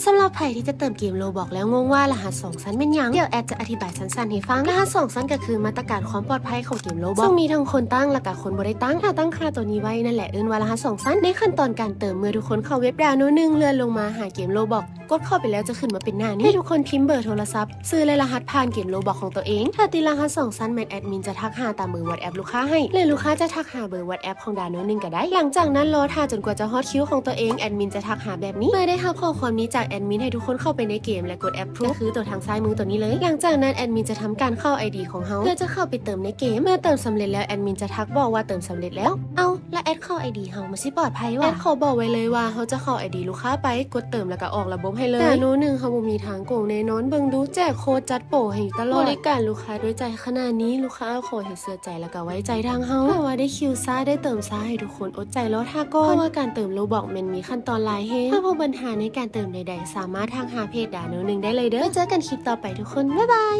ສຳລັບໃຜທີ່ຈະເຕີມເກມໂລບັອກແລ້ວງົງວ່າລະຫັດສອງຊັ້ນແມ່ນຫຍັງ, ດຽວແອດຈະອະທິບາຍສັ້ນໆໃຫ້ຟັງ. ລະຫັດສອງຊັ້ນກໍຄືມາດຕະການຄວາມປອດໄພຂອງເກມໂລບັອກ ເຊິ່ງມີທັງຄົນຕັ້ງ ແລະກະຄົນບໍ່ໄດ້ຕັ້ງ. ຖ້າຕັ້ງຄ່າໂຕນີ້ໄວ້ ນັ້ນແຫຼະເອີ້ນວ່າລະຫັດສອງຊັ້ນ. ໃນຂັ້ນຕອນການເຕີມ, ເມື່ອທຸກຄົນເຂົ້າເວັບດາໂນໜຶ່ງ ເລື່ອນລົງມາຫາເກມໂລບັອກ, ກົດເຂົ້າໄປແລ້ວຈະຂຶ້ນມາເປັນໜ້ານີ້. ໃຫ້ທຸກຄົນພິມເບີໂທລະສັບ, ຊື່ ແລະ ລະຫັດຜ່ານເກມໂລບັອກຂອງໂຕເອງ. ຖ້າຕິດລະຫັດສອງຊັ້ນ, ແມ່ນແອດມິນຈະທັກຫາຕາມເບີວັອດແອັບລູກຄ້າໃຫ້ ຫຼື ລູກຄ້າຈະທັກຫາເບີວັອດແອັບຂອງດາໂນໜຶ່ງກໍໄດ້. ຫຼັງຈາກນັ້ນລໍຖ້າຈົນກວ່າຈະຮອດຄິວຂອງໂຕເອງ, ແອດມິນຈະທັກຫາແບບນີ້. ເມື່ອໄດ້ຮັບຂໍ້ຄວາມນີ້ຈາກແອດມິນ, ໃຫ້ທຸກຄົນເຂົ້າໄປໃນເກມ ແລະ ກົດແອັບພຣູຟ ກໍຄືໂຕທາງຊ້າຍມືໂຕນີ້ເລີຍ. ຫຼັງຈາກນັ້ນແອດມິນຈະທຳການເຂົ້າໄອດີຂອງເຮົາ ເພື່ອຈະເຂົ້າໄປເຕີມໃນເກມ. ເມື່ອເຕີມສຳເລັດແລ້ວ, ແອດມິນຈະທັກບອກວ່າເຕີມສຳເລັດແລ້ວ. ເອົ້າ ລະແອດເຂົ້າໄອດີເຮົາ ມັນຊິປອດໄພຫວາ? ແອດຂໍບອກໄວ້ເລີຍວ່າເຮົາຈະເຂົ້າໄອດີລູກຄ້າໄປ, ກົດເຕີມ ແລ້ວກໍອອກລະບົບໃຫ້ເລີຍ. ດາໂນໜຶ່ງເຮົາບໍ່ມີທາງໂກງແນ່ນອນ. ເບິ່ງດູ, ແຈກໂຄດ, ຈັດໂປໃຫ້ຢູ່ຕະຫຼອດ, ບໍລິການລູກຄ້າດ້ວຍໃຈຂະໜາດນີ້, ລູກຄ້າຂໍໃຫ້ເຊື່ອໃຈ ແລ້ວກໍໄວ້ໃຈທາງເຮົາ. ຖ້າວ່າໄດ້ຄິວຊ້າ, ໄດ້ເຕີມຊ້າ, ໃຫ້ທຸກຄົນອົດໃຈລໍຖ້າກ່ອນ, ເພາະວ່າການເຕີມໂລບັອກແມ່ນມີຂັ້ນຕອນຫຼາຍແຮງ. ຖ້າພົບບັນຫາໃນການເຕີມໃດໆ, ສາມາດທັກຫາເພຈດາໂນໜຶ່ງໄດ້ເລີຍເດີ້. ໄວ້ເຈີກັນຄລິບຕໍ່ໄປທຸກຄົນ, ບາຍບາຍ.